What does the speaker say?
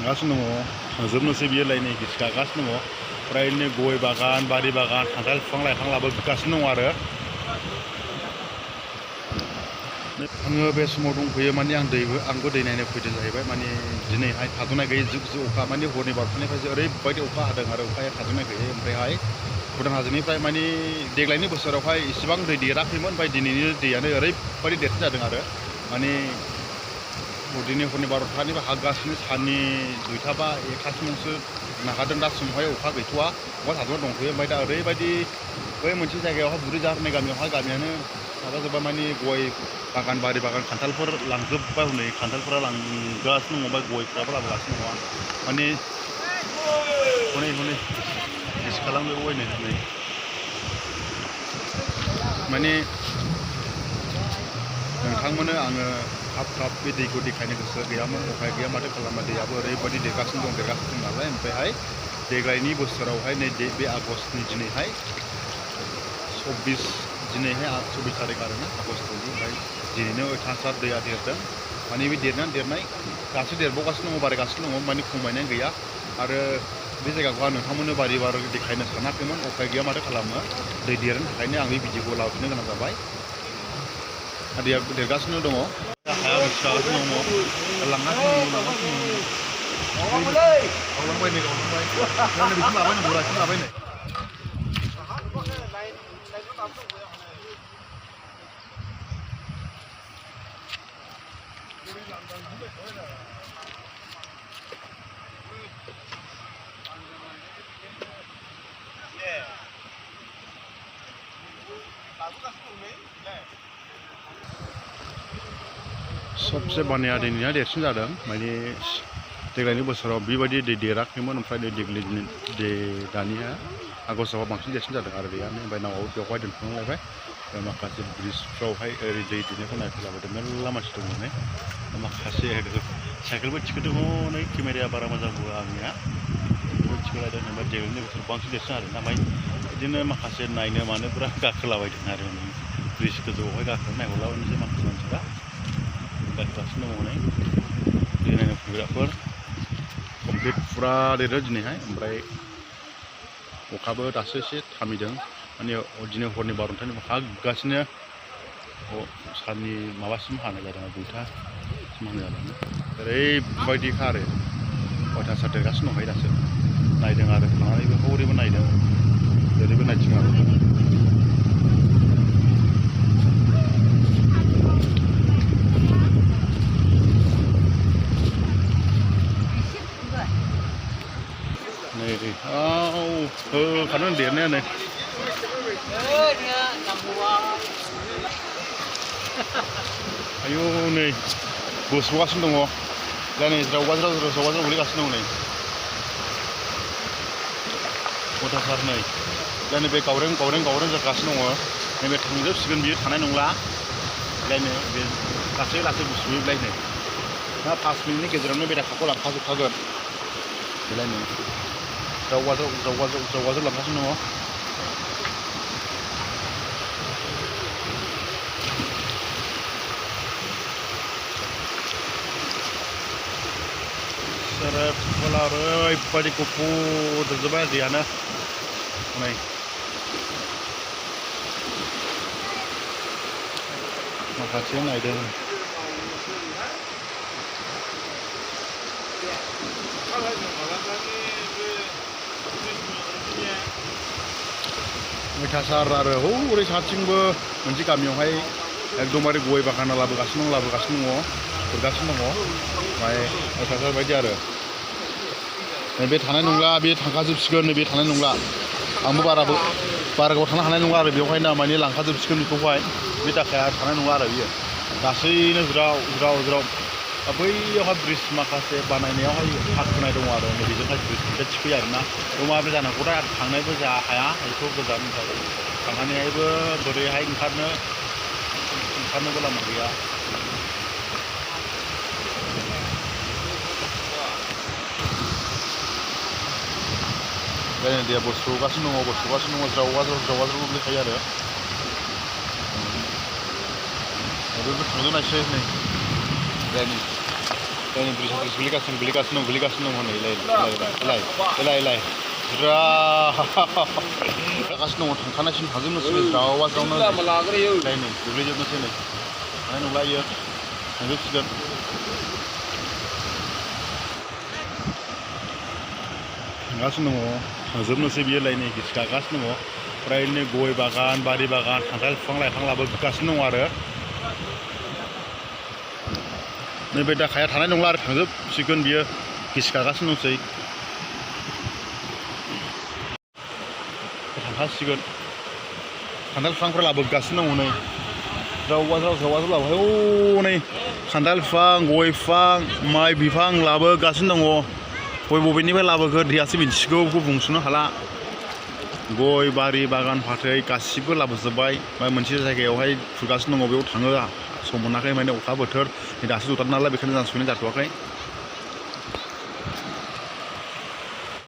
थांगासिनो दङ थांजोबनोसै बियो लायनै गिसिखागासिनो दङ फ्रायनो गय बागान बारि बागान खान्थाल बिफां लाइफां लाबोगासिनो दङ आरो आङो बे समाव दंफैयो माने आंबो दै नायनो फैदों जाहैबाय माने दिनैहाय थाद'नाय गैयै जुग अखा माने हरनि 12टानिफ्रायसो ओरैबायदि अखा हादों आरो अखाया थाद'नाय गैयै ओमफ्रायहाय भुटान हाजोनिफ्राय माने देग्लायनि बोसोरावहाय इसिबां दै देराखैमोन ओमफ्राय दिनैनि दैयानो ओरैबायदि देरसिन जादों आरो माने दिनै हरनि 12टानिफ्राय हागासिनो साननि 2टा बा 1टासिमावसो नागारदों दा समावहाय अखा गैथ'वा अखा थाद'ना दंथ'यो ओमफ्राय दा ओरैबायदि बै मोनसे जायगायावहाय बुरै जाहोनाय गामियावहाय गामियानो माबाजोब्बाय माने गय बागान बारि बागान खान्थालफोर लांजोब्बाय हनै खान्थालफोरा लांगासिनो दङ ओमफ्राय गयफ्राबो लाबोगासिनो दङ माने हनै गिसिखालांजोबबाय नै माने नोंथांमोननो आङो थाब बे दैखौ देखायनो गोसो गैयामोन उफाय गैया माथो खालामनो दैयाबो ओरैबायदि देरगासिनो दं नालाय ओमफ्रायहाय देग्लायनि बोसोरावहाय नै बे आगष्टनि दिनैहाय 24 तारिख आरोना आगष्टनि ओमफ्राय दिनैनो अयथासार दैया देरदों माने बे देरनाय दासो देरबावगासिनो दङ बारायगासिनो दङ माने खमायनाय गैया आरो बे जायगाखौ आं नोंथांमोननो बारि देखायनो सानाखैमोन उफाय गैया माथो खालामनो दै देरनो थाखायनो आं बे भिडिअखौ लाबोफिननो गोनां जाबाय दैया देरगासिनो दङ हाया गिसिखागासिनो दङ लांगासिनो गावलांबाय बेखौ लाबाय नै गरासिम लाबाय नै सबसे बानाया दिनैना देरसिन जादों माने देग्लायनि बोसोराव बेबायदि दै देराखैमोन ओमफ्राय दानिया आगष्टआव बांसिन देरसिन जादों आरो दैयानो ओमफ्राय नावआव बेवहाय दोनथ'लायबाय माखासे ब्रिजफ्रावहाय ओरै दै देरनायखौ नायफैलाबायदों मेरला मानसि दंमोन माखासे साइकेलबो थिखोदों नै केमेराया बारा मोजां बुआ आंनिया थिखोलायदों ओमफ्राय देग्लायनि बोसोराव बांसिन देरसिन आरो ओमफ्राय बिदिनो माखासे नायनो मानो बिराद गाखोलाबायदों आरो ब्रिज गोजौआवहाय गाखोना नायहरलाबायनोसै माखासे मानसिफ्रा गाखोगासिनो दङ नै दै नायनो फैग्राफोर कमप्लिट फुरा देरो दिनैहाय ओमफ्राय अखाबो दासो एसे थामिदों माने दिनै हरनि 12टानिफ्राय हागासिनो साननि माबासिम हानाय जादों 2टासिम हानाय जादों ओरैबायदिखा आरो अयथासार देरगासिनो दंखायो दासो नायदों आरो थांनानैबो हरैबो नायदों ओरैबो नायथिंलाबायदों होखादों देरनायानो आयौ नै बोसोगासिनो दङ दा नै ज्रावगाज्राव गोलैगासिनो दं नै अयथासार नै दा नैबे गावरें जागासिनो दङ नैबे थांजोबसिगोन बियो थानाय नंला लायनो बे लासै गुसुयोलायनो दा 5 मिनिटनि गेजेरावनो बे दाखाखौ लांखाजोबखागोन बेलायनो जावगाजों लांगासिनो दङ ओरैबायदि गुफुर जोबजोब्बाय दैयानो नै माखासे नायदों अयथासार आरो हरै साथिंबो मोनसे गामियावहाय एकदमबारे गय बागाना लाबोगासिनो दङ खुरगासिनो दङ ओमफ्राय अयथासार बायदि आरो बे थानाय नंला बे थांखाजोबसिगोन नैबे थानाय नंला आंबो बारा गोबाव थानो हानाय नङा आरो बेवहाय ना माने लांखाजोबसिगोन बेखौहाय बे दाखाया थानाय नङा आरो बियो लासैनो ज्राव बैयावहाय ब्रिज माखासे बानायनायावहाय हा खोनाय दङ आरो बेजोंहाय ब्रिजखौ थिखोयो आरोना माबोरै जानांगौ दा थांनायबो हाया बेखौ गोजान थांनानैहायबो बोरैहाय ओंखारनोबो लामा गैया दैया बोसोगासिनो दङ ज्रावगाज्राव गोग्लैखायो आरो बेबो थांजोबनायसै नै Ini beli kasih mana ilai. Ra, kasih nong karena sih hazim nasi rawa zauna. Ini beli jatuh nasi ini. Ini nolai ya, hazim segan. Kasih nong hazim nasi biar lainnya kisah kasih nong. Prai ini goi bagan, bari bagan, kantal fang laba kasih nong ada. Ini beda kayak tanah nonglar hazim segan biar kisah kasih nong sih. Hasigan kandal fang pernah labogasnya nong nih, rawa nih kandal fang, goi fang, mai bifang labogasnya nong, goi bobini be labogat dia sih bincigo gue bungsuno hala, goi bari bagan pakai kasih gue labosbai, mai menciri saya kayak ohai tugasnya nong gue utangga, semuanya kayak mana Okha boter, tidak sesuatu nala bikin jangan sulit jatuh kayak.